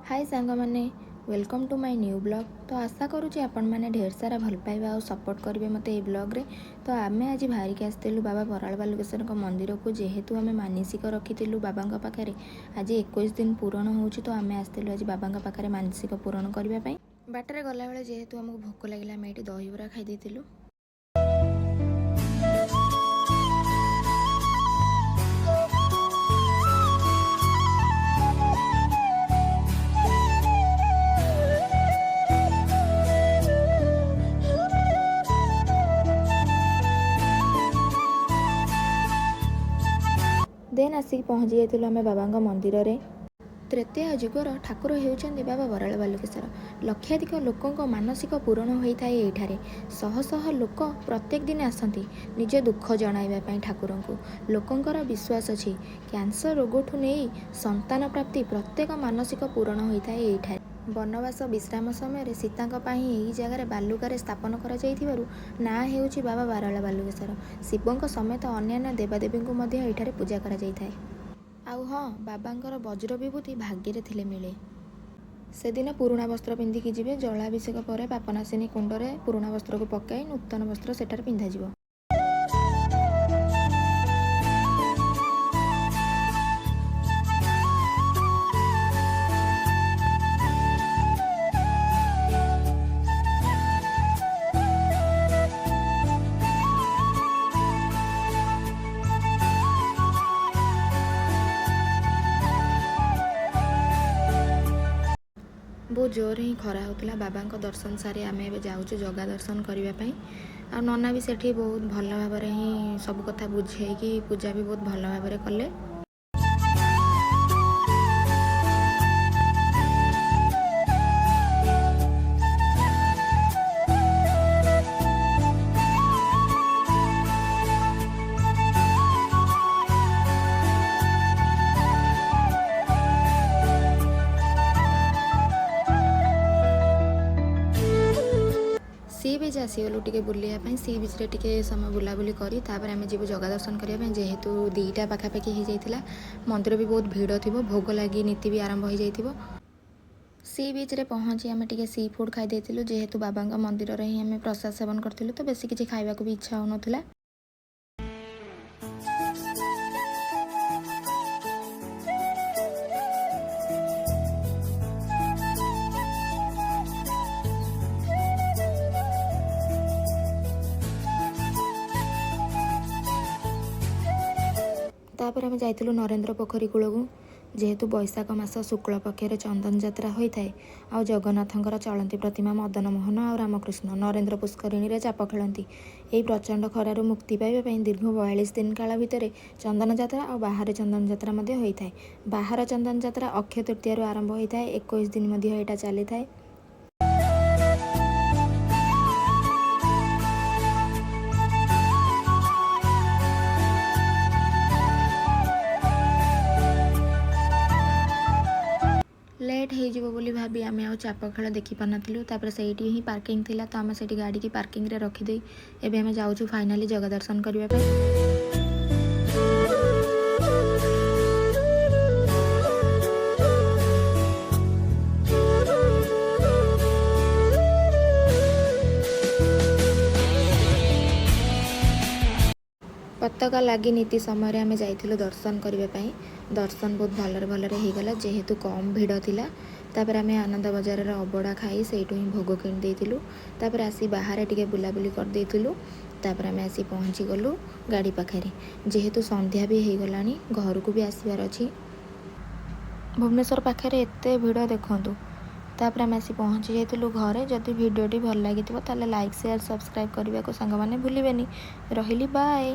High ସାଙ୍ଗମାନେ, welcome to my new vlog। ତ ଆଶା କରୁଛି ଆପଣମାନେ ଢେର ସାରା ଭଲ ପାଇବା ଆଉ ସପୋର୍ଟ କରିବେ ମୋତେ ଏଇ ବ୍ଲଗ୍ରେ। ତ ଆମେ ଆଜି ବାହାରିକି ଆସିଥିଲୁ ବାବା ବରାଳ ବାଲୁକେଶ୍ୱରଙ୍କ ମନ୍ଦିରକୁ। ଯେହେତୁ ଆମେ ମାନସିକ ରଖିଥିଲୁ ବାବାଙ୍କ ପାଖରେ, ଆଜି 21 ଦିନ ପୂରଣ ହେଉଛି। ତ ଆମେ ଆସିଥିଲୁ ଆଜି ବାବାଙ୍କ ପାଖରେ ମାନସିକ ପୂରଣ କରିବା ପାଇଁ। ବାଟରେ ଗଲାବେଳେ ଯେହେତୁ ଆମକୁ ଭୋକ ଲାଗିଲା, ଆମେ ଏଇଠି ଦହିବରା ଖାଇ ଦେଇଥିଲୁ। ଦେନ୍ ଆସିକି ପହଞ୍ଚି ଯାଇଥିଲୁ ଆମେ ବାବାଙ୍କ ମନ୍ଦିରରେ। ତ୍ରେତୟା ଯୁଗର ଠାକୁର ହେଉଛନ୍ତି ବାବା ବରାଳ ବାଲୁକେଶ୍ୱର। ଲକ୍ଷାଧିକ ଲୋକଙ୍କ ମାନସିକ ପୂରଣ ହୋଇଥାଏ ଏଇଠାରେ। ଶହ ଶହ ଲୋକ ପ୍ରତ୍ୟେକ ଦିନ ଆସନ୍ତି ନିଜ ଦୁଃଖ ଜଣାଇବା ପାଇଁ ଠାକୁରଙ୍କୁ। ଲୋକଙ୍କର ବିଶ୍ୱାସ ଅଛି, କ୍ୟାନ୍ସର ରୋଗଠୁ ନେଇ ସନ୍ତାନ ପ୍ରାପ୍ତି, ପ୍ରତ୍ୟେକ ମାନସିକ ପୂରଣ ହୋଇଥାଏ ଏଇଠାରେ। ବନବାସ ବିଶ୍ରାମ ସମୟରେ ସୀତାଙ୍କ ପାଇଁ ଏହି ଜାଗାରେ ବାଲୁକାରେ ସ୍ଥାପନ କରାଯାଇଥିବାରୁ ନାଁ ହେଉଛି ବାବା ବରାଳ ବାଲୁକେଶ୍ୱର। ଶିବଙ୍କ ସମେତ ଅନ୍ୟାନ୍ୟ ଦେବାଦେବୀଙ୍କୁ ମଧ୍ୟ ଏଇଠାରେ ପୂଜା କରାଯାଇଥାଏ। ଆଉ ହଁ, ବାବାଙ୍କର ବଜ୍ର ବିଭୂତି ଭାଗ୍ୟରେ ଥିଲେ ମିଳେ। ସେଦିନ ପୁରୁଣା ବସ୍ତ୍ର ପିନ୍ଧିକି ଯିବେ। ଜଳାଭିଷେକ ପରେ ପାପନାଶିନୀ କୁଣ୍ଡରେ ପୁରୁଣା ବସ୍ତ୍ରକୁ ପକାଇ ନୂତନ ବସ୍ତ୍ର ସେଠାରେ ପିନ୍ଧାଯିବ। ବହୁତ ଜୋରରେ ହିଁ ଖରା ହେଉଥିଲା। ବାବାଙ୍କ ଦର୍ଶନ ସାରି ଆମେ ଏବେ ଯାଉଛୁ ଜଗା ଦର୍ଶନ କରିବା ପାଇଁ। ଆଉ ନନା ବି ସେଠି ବହୁତ ଭଲ ଭାବରେ ହିଁ ସବୁ କଥା ବୁଝେଇକି ପୂଜା ବି ବହୁତ ଭଲ ଭାବରେ କଲେ। ସି ବିଚ୍ ଆସିଗଲୁ ଟିକେ ବୁଲିବା ପାଇଁ। ସି ବିଚ୍ରେ ଟିକେ ସମୟ ବୁଲାବୁଲି କରି ତାପରେ ଆମେ ଯିବୁ ଜଗା ଦର୍ଶନ କରିବା ପାଇଁ। ଯେହେତୁ 2ଟା ପାଖାପାଖି ହେଇଯାଇଥିଲା, ମନ୍ଦିର ବି ବହୁତ ଭିଡ଼ ଥିବ, ଭୋଗ ଲାଗି ନୀତି ବି ଆରମ୍ଭ ହେଇଯାଇଥିବ। ସି ବିଚ୍ରେ ପହଞ୍ଚି ଆମେ ଟିକେ ସି ଫୁଡ଼୍ ଖାଇ ଦେଇଥିଲୁ। ଯେହେତୁ ବାବାଙ୍କ ମନ୍ଦିରରେ ହିଁ ଆମେ ପ୍ରସାଦ ସେବନ କରିଥିଲୁ, ତ ବେଶୀ କିଛି ଖାଇବାକୁ ବି ଇଚ୍ଛା ହେଉନଥିଲା। ତାପରେ ଆମେ ଯାଇଥିଲୁ ନରେନ୍ଦ୍ର ପୋଖରୀ କୂଳକୁ। ଯେହେତୁ ବୈଶାଖ ମାସ ଶୁକ୍ଳ ପକ୍ଷରେ ଚନ୍ଦନ ଯାତ୍ରା ହୋଇଥାଏ ଆଉ ଜଗନ୍ନାଥଙ୍କର ଚଳନ୍ତି ପ୍ରତିମା ମଦନ ମୋହନ ଆଉ ରାମକୃଷ୍ଣ ନରେନ୍ଦ୍ର ପୁଷ୍କରିଣୀରେ ଚାପ ଖେଳନ୍ତି, ଏହି ପ୍ରଚଣ୍ଡ ଖରାରୁ ମୁକ୍ତି ପାଇବା ପାଇଁ ଦୀର୍ଘ 42 ଦିନ କାଳ ଭିତରେ ଚନ୍ଦନ ଯାତ୍ରା ଆଉ ବାହାରେ ଚନ୍ଦନ ଯାତ୍ରା ମଧ୍ୟ ହୋଇଥାଏ। ବାହାର ଚନ୍ଦନ ଯାତ୍ରା ଅକ୍ଷୟ ତୃତୀୟାରୁ ଆରମ୍ଭ ହୋଇଥାଏ, 21 ଦିନ ମଧ୍ୟ ଏଇଟା ଚାଲିଥାଏ। ଲେଟ୍ ହେଇଯିବ ବୋଲି ଭାବି ଆମେ ଆଉ ଚାପ ଖେଳ ଦେଖିପାରିନଥିଲୁ। ତାପରେ ସେଇଠି ହିଁ ପାର୍କିଂ ଥିଲା, ତ ଆମେ ସେଇଠି ଗାଡ଼ିକି ପାର୍କିଂରେ ରଖିଦେଇ ଏବେ ଆମେ ଯାଉଛୁ ଫାଇନାଲି ଜଗା ଦର୍ଶନ କରିବା ପାଇଁ। ପତାକା ଲାଗି ନୀତି ସମୟରେ ଆମେ ଯାଇଥିଲୁ ଦର୍ଶନ କରିବା ପାଇଁ। ଦର୍ଶନ ବହୁତ ଭଲରେ ଭଲରେ ହେଇଗଲା, ଯେହେତୁ କମ୍ ଭିଡ଼ ଥିଲା। ତାପରେ ଆମେ ଆନନ୍ଦ ବଜାରରେ ଅବଢ଼ା ଖାଇ ସେଇଠୁ ହିଁ ଭୋଗ କିଣି ଦେଇଥିଲୁ। ତାପରେ ଆସି ବାହାରେ ଟିକେ ବୁଲାବୁଲି କରିଦେଇଥିଲୁ। ତାପରେ ଆମେ ଆସି ପହଞ୍ଚିଗଲୁ ଗାଡ଼ି ପାଖରେ। ଯେହେତୁ ସନ୍ଧ୍ୟା ବି ହେଇଗଲାଣି, ଘରକୁ ବି ଆସିବାର ଅଛି। ଭୁବନେଶ୍ୱର ପାଖରେ ଏତେ ଭିଡ଼ ଦେଖନ୍ତୁ। ତାପରେ ଆମେ ଆସି ପହଞ୍ଚି ଯାଇଥିଲୁ ଘରେ। ଯଦି ଭିଡ଼ିଓଟି ଭଲ ଲାଗିଥିବ, ତାହେଲେ ଲାଇକ୍, ସେୟାର, ସବସ୍କ୍ରାଇବ୍ କରିବାକୁ ସାଙ୍ଗମାନେ ଭୁଲିବେନି। ରହିଲି, ବାଏ।